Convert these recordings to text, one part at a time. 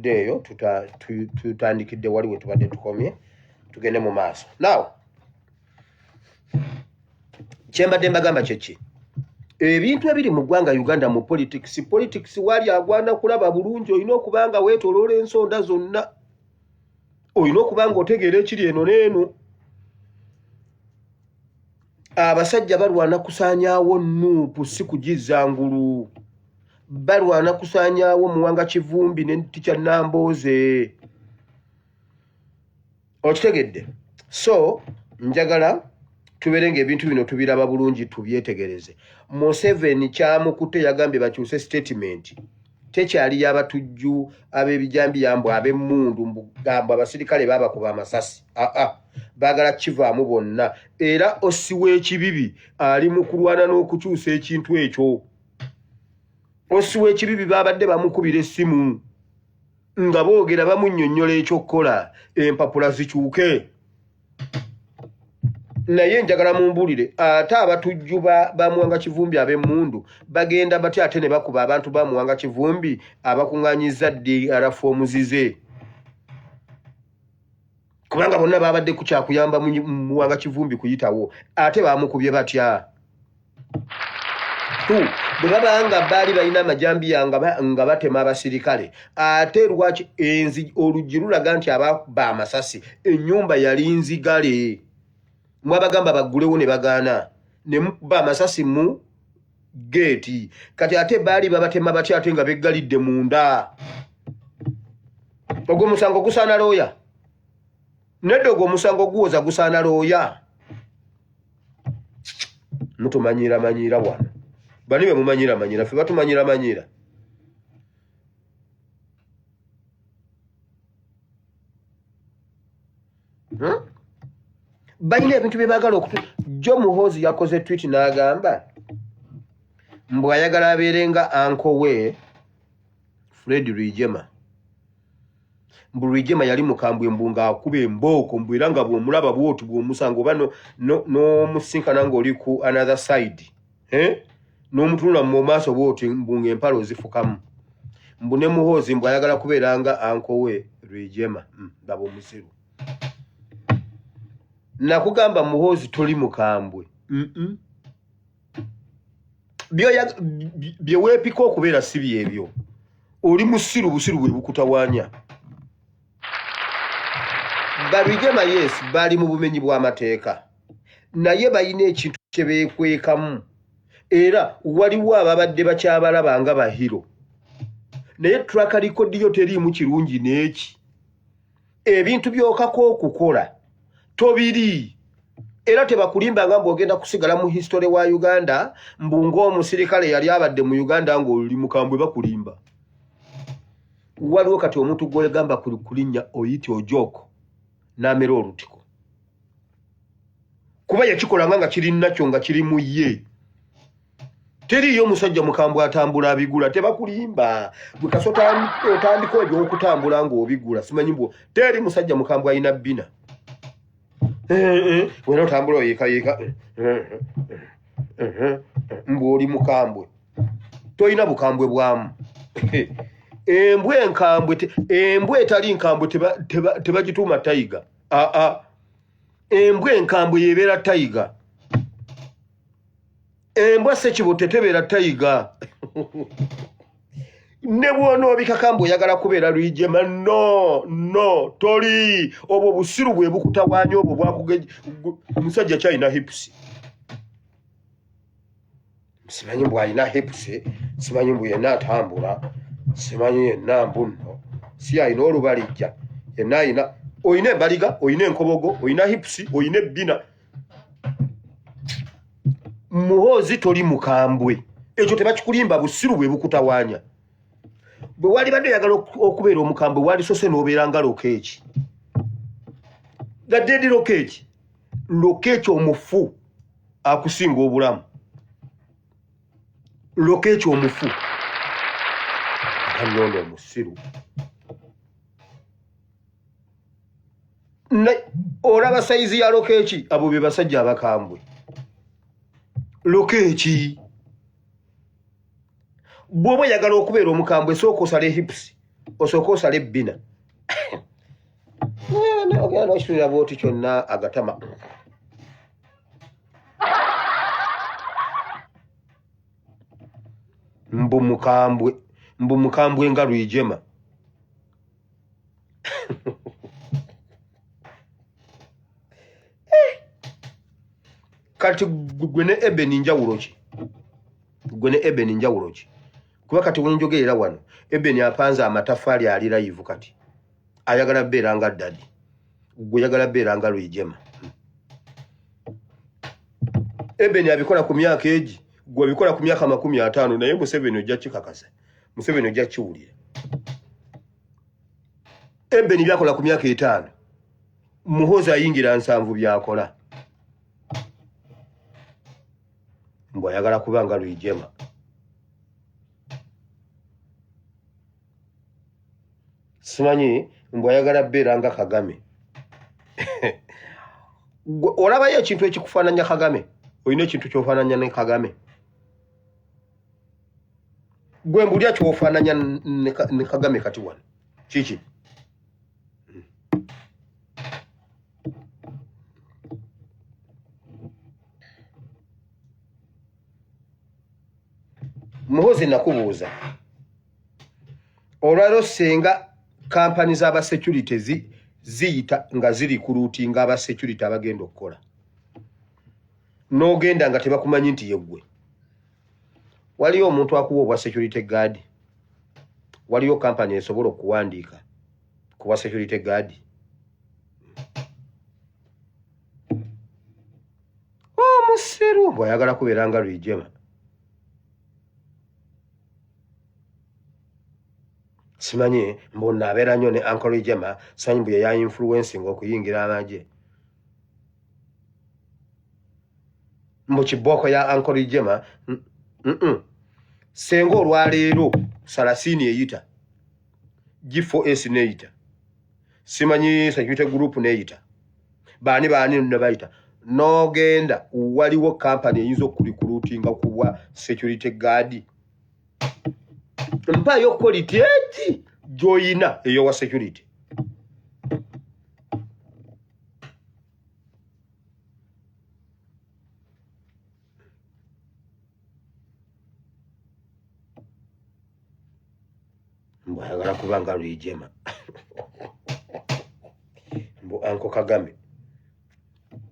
Eyo tutandikidde wali we tubadde tukomye, tugende mu maaso. Now, kyembadde mbagamba kyeki? Ebintu ebiri mu ggwanga Uganda mu politics, politics wali agwana kulaba bulungi. Olina okuba nga weetoloola ensonda zonna, olina okuba nga otegeera ekiri eno n'eno. Abasajja balwana kusaanyaawo NUP, si kugizza ngulu. Balwana kusaanyaawo Muwanga Kivumbi ne Teacher Nambooze, okitegedde? So njagala tubeere nga ebintu bino tubiraba bulungi, tubyetegereze. Museveni kyamukutte, yagambye bakyuse statement, tekyali y'abatujju ab'ebijambiya mbu ab'emmundu, mbugambo abasirikale babakuba amasasi. Aa, baagala kivaamu bonna. Era OC w'ekibibi ali mu kulwana n'okukyusa ekintu ekyo. OC w'ekibibi babadde bamukubira essimu nga boogera, bamunnyonnyola ekyokukola, empapula zikyuke. Naye njagala mumbuulire, ate abatujju ba Muwanga Kivumbi ab'emmundu bagenda batya ate ne bakuba abantu ba Muwanga Kivumbi abakuŋŋaanyiza DR forms ze? Kubanga bonna babadde ku kyakuyamba Muwanga Kivumbi kuyitawo, ate bamukubye batya? Tu bwe baba nga baali balina amajambiya nga batema abasirikale, ate lwaki enzi oluggi lulaga nti abakuba amasasi ennyumba yali nzigale? Mwabagamba baggulewo ne bagaana, ne mukuba amasasi mu geeti. Kati ate baali babatema batya ate nga beggalidde munda? Ogwo omusango gusaana looya? Nedda, ogwo omusango guwoza gusaana looya. Mutumanyiira manyiira wano, bani be mumanyiira manyiira? Ffe batumanyira manyiira. Balina ebintu bye baagala okutu. Jo Muhoozi yakoze tweet n'agamba mbu ayagala abeere nga uncle we Fred Rwigema, mbu Rwigema yali mukambwe, mbu ng'akuba embooko, mbu era nga bw'omulaba bwoti bw'omusanga oba n'omusinkana ng'oli ku another side, eh? N'omutunula mu maaso bwoti, mbu ng'empala ozifukamu. Mbu ne Muhoozi mbu ayagala kubeera nga uncle we Rwigema. Ndaba omuziru. Nakugamba Muhoozi toli mukambwe. Bye weepika okubeera si byebyo. Oli musiru, busiru bwe bukutawaanya. Barwigema, yes, bali mu bumenyi bw'amateeka, naye balina ekintu kye beekwekamu. Era waliwo ababadde bakyabalaba nga ba hero, naye track record yo teriimu kirungi n'eki. Ebintu byokako okukola tobiri, era tebakulimba nga mbu ogenda kusigala mu history wa Uganda mbu ng'omusirikale yali abadde mu Uganda ng'oli mukambwe. Bakulimba. Waliwo kati omuntu gwegamba kulinnya Oyite Ojok n'amera olutiko, kuba yakikolanga nga kiri nakyo nga kiri mu ye. Teriiyo omusajja mukambwe atambula abigula, tebakulimba. Gwe kaso otandika ebyokutambula ng'obigula, simanyi mbwo teri musajja mukambwe alina bbina. Eh, eh, wena otambula oyiikayiika eh, mbu oli mukambwe. Tolina bukambwe bwamu. Embwa enkambwe, embwa etali nkambwe tebagituuma tiger. Aa, embwa enkambwe yebeera tiger. Embwa sekibotte tebeera tiger. Ne bwonoobikaka mbu oyagala kubeera Rwigema, no, no, toli. Obwo busiru bwe bukutawaanya, obwo bwakuge. Omusajja kyalina hips, simanyi mbu alina hips, simanyi mbu yenna atambula, simanyi yenna mbu nno si alina olubalijja, yenna alina. Olina embaliga, olina enkobogo, olina hips, olina ebbina. Muhoozi toli mukambwe, ekyo tebakikulimba, busiru bwe bukutawaanya. Bwe wali badde oyagala okubeera omukambwe, walisose n'obeera nga Lokech, the dead Lokech. Lokech omufu akusinga obulamu. Lokech omufu anoono omusiru. Olaba size ya Lokech? Abo be basajja abakambwe. Lokech, bw'oba oyagala okubeera omukambwe, sooka osala hips. Osooke osale ebbina. Ogenda n'okitulira bwoti kyonna agatama. Mbu mukambwe, mbu mukambwe nga Rwigyema. Kati gwe ne Eben njawulo ki? Gwe ne Eben njawulo ki? Kuba kati wenjogerera wano Eben apanze amataffaali ali live kati ayagala beera nga dadi, gwe oyagala beera nga Rwigyema. Eben abikola ku myaka egi, gwe abikola ku myaka 50, naye Museveni ojja kikakasa, Museveni ojja kiwulira. Eben byakola ku myaka 5, Muhoozi ayingira 70 byakola. Mbu ayagala kuba nga Rwigyema. Simanyi mbu ayagala beera nga Kagame. Olabayo ekintu ekikufaananya Kagame? Olina ekintu ky'ofaananya ne Kagame? Gwe mbulya ky'ofaananya ne Kagame kati wano kiki? Muhoozi nakubuuza olwaleero senga kampani z'abasecurity ziyita nga ziri kuruutinga abasecurity abagenda okukola, n'ogenda nga tebakumanyi nti yeggwe. Waliyo omuntu akuwa obwa security guard? Waliyo kampani esobola okuwandiika kuwa security guard? Omusiru bw'ayagala kubeera nga Rwigyema. Simanyi mbu naabeera nnyo ne Uncle Rwigyema, simanyi mbu yeya influencing okuyingira amagye. Mbu kibooko ya Uncle Rwigyema. Senga olwaleero Sarasini eyita, G4S neyita, simanyi security group neyita, baani baani ne bayita, n'ogenda waliwo kampani eyinza okukulikulutinga ku bwa security guard. Mpaayo quality egi gy'oyina eyowa security. Mbu ayagala kuba nga Rwigyema, mbu Uncle Kagame.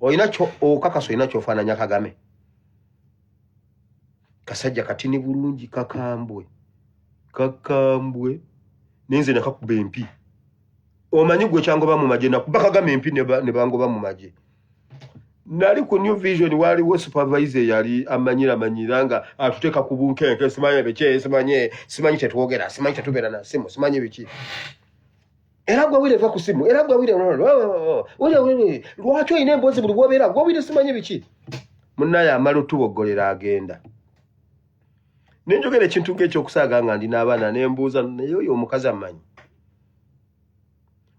Olina okakasa olina ky'ofaananya Kagame? Kasajja katini bulungi, kakambwe kakambwe, naye nze nakakuba empi. Omanyi gwe kyangoba mu magye, nakuba Kagame empi ne bangoba mu magye. Nali ku New Vision, waliwo supervisor yali amanyira manyira nga atuteeka ku bunkenke, simanyi biki, simanyi kyetwogera, simanyi kyetubeera na simu, simanyi biki. Era gwe wire va ku simu, era gwe wire wire lwaki olina emboozi buli bwobeera gwe wire simanyi biki. Munnaye amala otuboggolera agenda. Ne njogera ekintu ng'ekyokusaaga nga ndi n'abaana, ne mbuuza naye oyo omukazi ammanyi?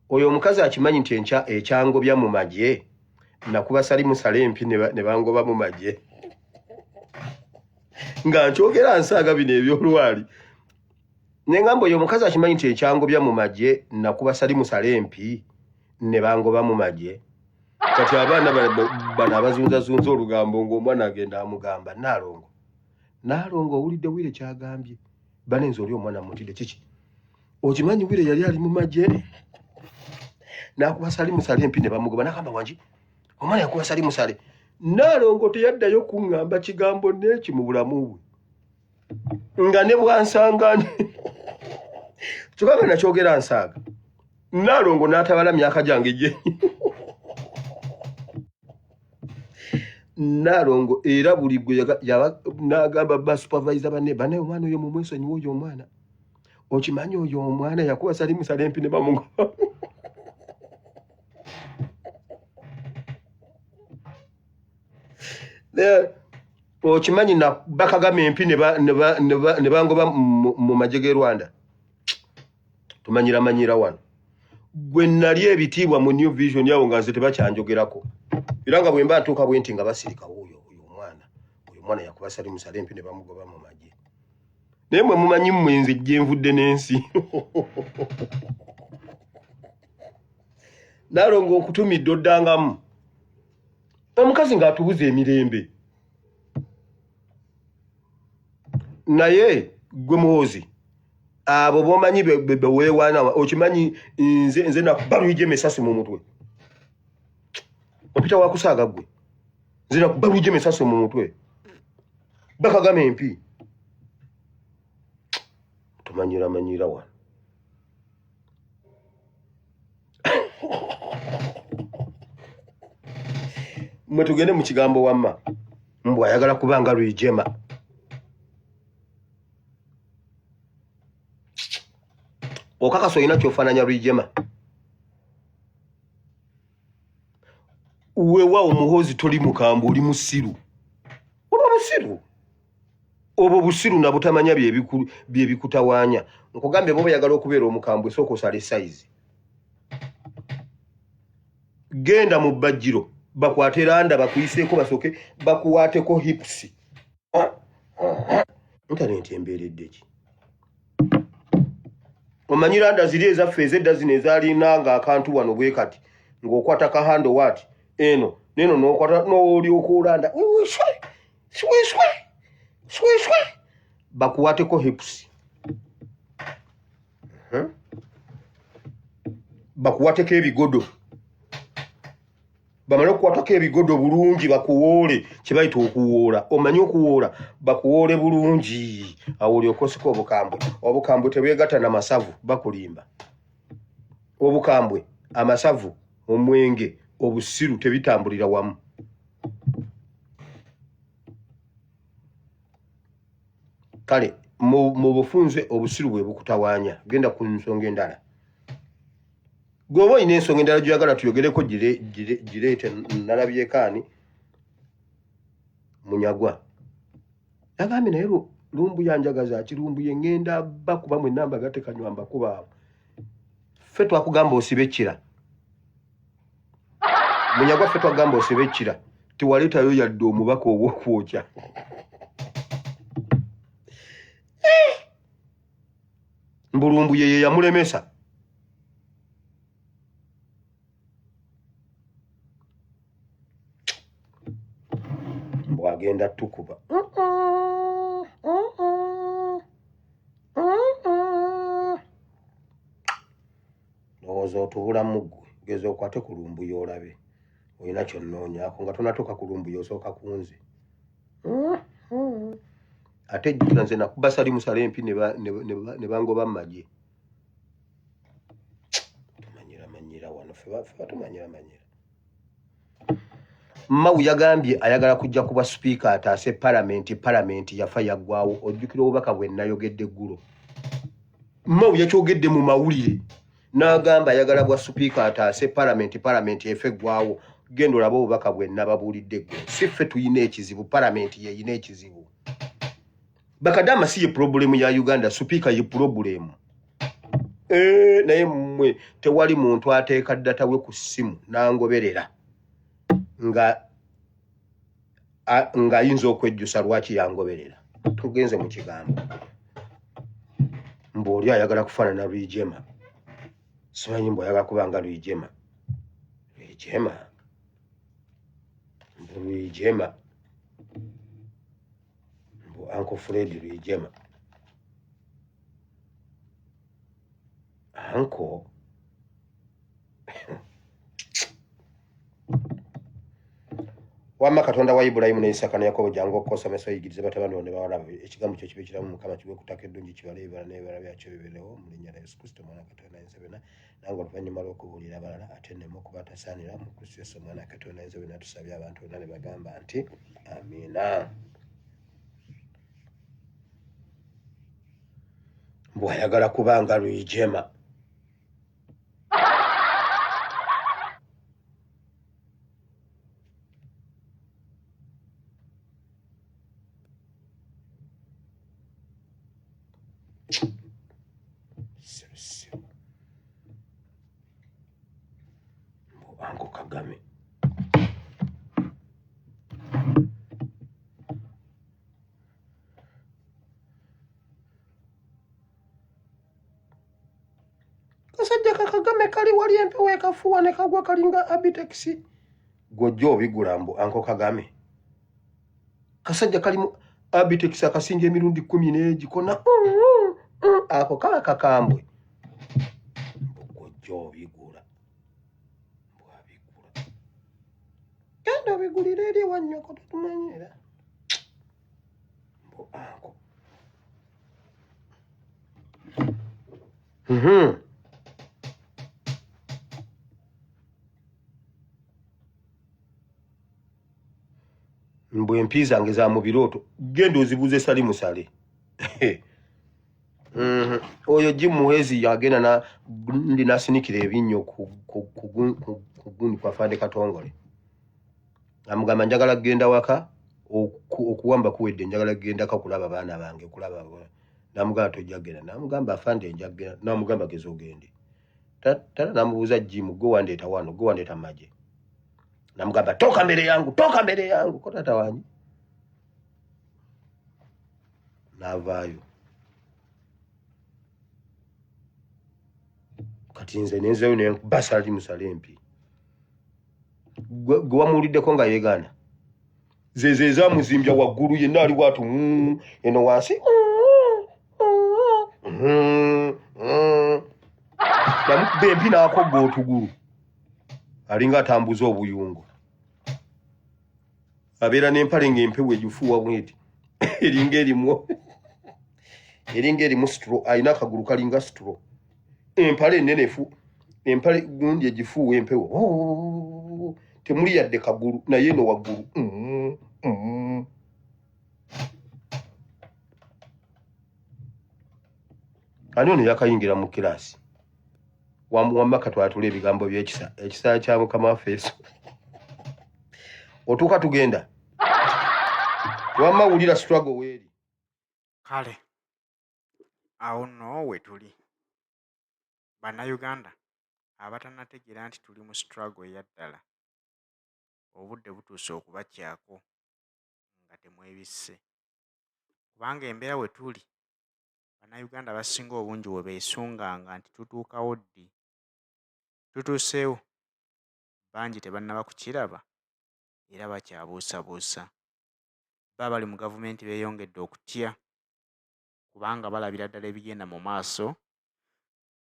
Oyo omukazi akimanyi nti ekyangobya mu magye nakuba Salimu Sale empi ne bangoba mu magye. Nga nkyogera nsaaga bino eby'olwali. Ne ngamba oyo omukazi akimanyi nti ekyangobya mu magye nakuba Salimu Sale empi ne bangoba mu magye. Kati abaana bano abazunzazunza olugambo ng'omwana agenda amugamba Naalongo, Naalongo owulidde Wire kyagambye, banenze oli omwana mutidde kiki? Okimanyi Wire yali ali mu magye n'akuba Salimu Sale empi ne bamugoba, n'agamba wangi omwana yakuba Salimu Sale. Naalongo teyaddayo kuŋŋamba kigambo n'eki mu bulamu bwe, nga ne bwansanga kyokka nga nakyogera nsaaga. Naalongo n'atabala myaka gyange gye Naalongo, era buli gwe n'agamba ba supervisor banne, banne omwana oyo mumwesonyiwe, oyo omwana okimanyi oyo omwana yakuba Salimu Sale empi ne bamugoba. Okimanyi nakuba Kagame empi ne bangoba mu magye g'e Rwanda. Tumanyira manyira wano. Gwe nali ebitiibwa mu New Vision awo nga nze tebakyanjogerako, era nga bwe mba ntuuka bwe nti nga basirika, oyo oyo omwana, oyo omwana yakuba Salimu Sale empi ne bamugoba mu magye. Naye mwe mumanyi mmwe nze gye nvudde n'ensi. Nalongo nkutumidde oddangamu. Omukazi ng'atubuza emirembe. Naye gwe muhoozi abo bomanyi beweewaana okimanyi nze nze nakuba luyija emisasi mu mutwe. Opita wakusaaga ggwe. Nze nakuba luyija emisasi mu mutwe. Bakagame empi. Tumanyira manyira wano. Mwe tugende mu kigambo wamma. Mbu ayagala kuba nga Rwigyema. Okakasa olina ky'ofaananya Rwigyema. Weewaawo Muhoozi toli mukambwe oli musiru. Oba musiru. Obwo busiru na butamanya bye bikutawaanya. Nkugambye bw'oba oyagala okubeera omukambwe sooka osale sayizi. Genda mu bbajjiro bakwate randa bakuyiseeko basooke bakuwaateko hipusi. Intaneti embeeredde ki? Omanyi randa ziri ezaffe ez'edda zino ezaalina ng'akantu wano bwe kati ng'okwata kahando waati eno neno n'okwata n'olyoka olanda wiswe swiswe swiswe bakuwateko hipusi bakuwateko ebigodo bamale okukwatako ebigodo bulungi bakuwoole kyebayita okuwoola omanyi okuwoola bakuwoole bulungi awo olyoka osika obukambwe obukambwe tebwegatta na masavu bakulimba obukambwe amasavu omwenge obusiru tebitambulira wamu kale mu bufunze obusiru bwe bukutawaanya genda ku nsonga endala gwe oba olina ensonga endala gyoyagala tuyogereko gireete nalabyeko ani munyagwa yagambye naye lumbu yanjagaza ki lumbu ye ŋŋenda bakuba mwenna mbagatekanywa mbakuba abo ffe twakugamba osibe ekkira munyagwa ffe twagamba osibe ekkira tewaleetayo yadde omubaka ow'okwokya mbulumbu ye ye yamulemesa mbu agenda tukuba ndowooza otubulamu ggwe geza okwate ku lumbuye olabe olina kyonnoonyaako nga tonatuuka ku lumbuye osooka ku nze ate jjukira nze nakuba sali musala empi ne bangoba mu magye tumanyira manyira wano fe batumanyira manyira Mao yagambye ayagala kujja kuba sipiika ataase palamenti palamenti yafa yaggwawo ojjukira obubaka bwe nayogedde eggulo Mao yakyogedde mu mawulire n'agamba ayagala bwa sipiika ataase palamenti palamenti efe eggwawo genda olabe obubaka bwe nababuulidde eggulo si ffe tulina ekizibu palamenti yeyina ekizibu bakadama si ye pulobulemu ya Uganda sipiika ye pulobulemu eh, naye mmwe tewali muntu ateeka data we ku ssimu n'angoberera nga ng'ayinza okwejjusa lwaki yangoberera tugenze mu kigambo mbu oli ayagala kufaanana Rwigyema simanyi mbu ayagala kuba nga Rwigyema Rwigyema mbu Rwigyema mbu Uncle Fred Rwigyema Uncle wamma katonda wa ibulayimu ne isaka ne yakobo jangu okukosomesa oyigirize batabani bo ne bawala bo ekigambo kyo kibe kiramu mukama kiwe ku ttaka eddungi kibale ebibala n'ebibala byakyo biberewo mu linnya lya yesu kristo omwana katonda ayinza byonna nange oluvannyuma lw'okubuulira abalala ate nneme okuba atasaanira mu kristo yesu omwana katonda ayinza byonna tusabye abantu bonna ne bagamba nti amiina mbu ayagala kuba nga luyijema Sirusiru. Mbu Uncle Kagame. Kagame kali wali empewo ekafuuwa ne kagwa kalinga Abitex. Gw'ojja obigula mbu Uncle Kagame. Kasajja kalimu Abitex akasinja emirundi 10 n'egikona. Ako kaba kakambwe. Mbu gw'ojja obigula. Mbu abigula. Genda obigulire eri ewa nnyoko totumanyiira. Mbu Uncle. Mbu empi zange za mu birooto genda ozibuuze Sali Musale. Oyo Jim Muhwezi yagenda na ndi nasinikira ebinnyo ku gundi kwa Afande Katongole. Amugamba njagala kugenda waka okuwamba kuwedde njagala kugendako kulaba baana bange kulaba namugamba tojja kugenda namugamba afande nja kugenda namugamba geza ogende. Tata namubuuza Jim gwe wandeeta wano gwe wandeeta maje. Namugamba toka mbere yangu toka mbere yangu ko tata wange. Navaayo. Kati nze nenzeyo ne nkuba Sali Musale empi. Gwe wamuwuliddeko nga yeegaana. Ze ezaamuzimbya waggulu yenna ali bw'atyo, eno wansi. Yamukuba empi n'akogga otugulu. Alinga atambuza obuyungo. Abeera n'empale ng'empewo egifuuwa bw'eti. Eringa erimu. Eringa erimu straw, alina akagulu kalinga straw. Empale ennene efu, empale gundi egifuuwa empewo. Temuli yadde kagulu naye eno waggulu. Ani ono yakayingira mu kiraasi? Wamma katwatule ebigambo by'ekisa. Ekisa kya Mukama waffe Yesu. Otuuka tugenda. Wamma wulira struggle weeri. Kale awo nno we tuli. Bannayuganda abatannategeera nti tuli mu struggle eya ddala, obudde butuuse okubakyako nga temwebisse. Kubanga embeera we tuli, Bannayuganda abasinga obungi we beesunganga nti tutuukawo ddi. Tutuuseewo, bangi tebannaba kukiraba era bakyabuusabuusa. Bo abali mu gavumenti beeyongedde okutya kubanga balabira ddala ebigenda mu maaso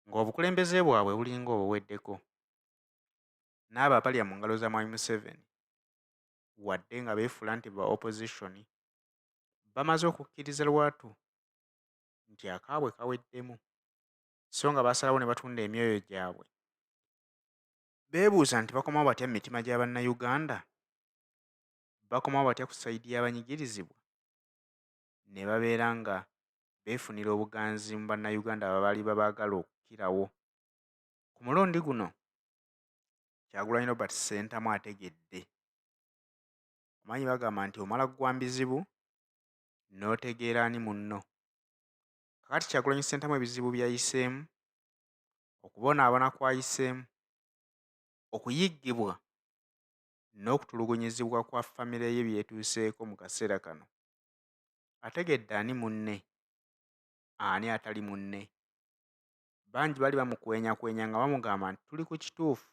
ng'obukulembeze bwabwe bulinga obuweddeko. N'abo abalya mu ngalo za Mwami Museveni wadde nga beefuula nti ba opposition bamaze okukkiriza lwatu nti akaabwe kaweddemu so nga baasalawo ne batunda emyoyo gyabwe. Beebuuza nti bakomawo batya mu mitima gya Bannayuganda? Bakomawo batya ku sayidi y'abanyigirizibwa? Ne babeera nga beefunira obuganzi mu Bannayuganda abaali babaagala okukirawo. Ku mulundi guno, Kyagulanyi Robert Ssentamu ategedde. Omanyi bagamba nti omala kugwa mbizibu n'otegeera ani munno. Kaakati Kyagulanyi Ssentamu ebizibu by'ayiseemu, okubonaabona kw'ayiseemu, okuyiggibwa n'okutulugunyizibwa kwa famire ye byetuuseeko mu kaseera kano. Ategedde ani munne, ani atali munne. Bangi bali bamukwenyakwenya nga bamugamba nti tuli ku kituufu,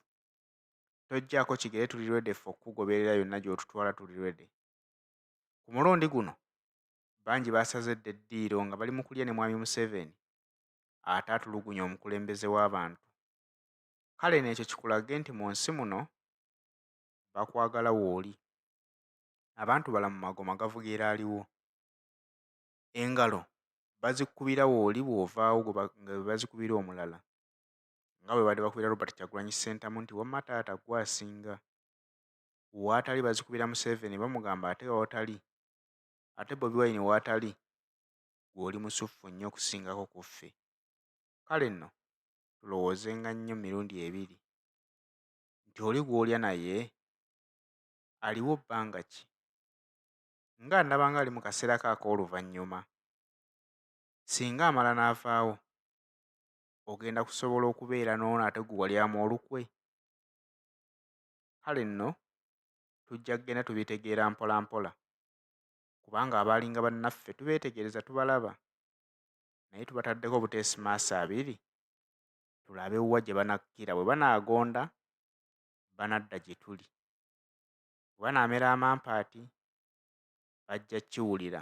toggyaako kigere tuli ready ffe okukugoberera yonna gy'otutwala tuli ready. Ku mulundi guno, bangi baasaze dda eddiiro nga bali mu kulya ne Mwami Museveni ate atulugunya omukulembeze w'abantu. Kale n'ekyo kikulage nti mu nsi muno bakwagala w'oli. Abantu balamu magoma gavugira aliwo. Engalo bazikubira w'oli bw'ovaawo nga bwe bazikubira omulala. Nga bwe badde bakubira Robert Kyagulanyi Ssentamu nti wamma taata ggwe asinga. W'atali bazikubira Museveni bamugamba ate w'otali, ate Bobi Wine w'atali, ggwe oli musuffu nnyo okusingako ku ffe. Kale nno tulowoozenga nnyo mirundi ebiri nti oli gw'olya naye aliwo bbanga ki? Nga ndaba ng'ali mu kaseera ke ak'oluvannyuma. Singa amala n'avaawo, ogenda kusobola okubeera n'ono ate gwe walyamu olukwe? Kale nno tujja kugenda tubitegeera mpola mpola kubanga abaalinga bannaffe tubeetegereza tubalaba naye tubataddeko buteesi maaso abiri. Tulabe wa gye banakkira. Bwe banaagonda, banadda gye tuli. Bwe banaamera amampaati, bajja kkiwulira.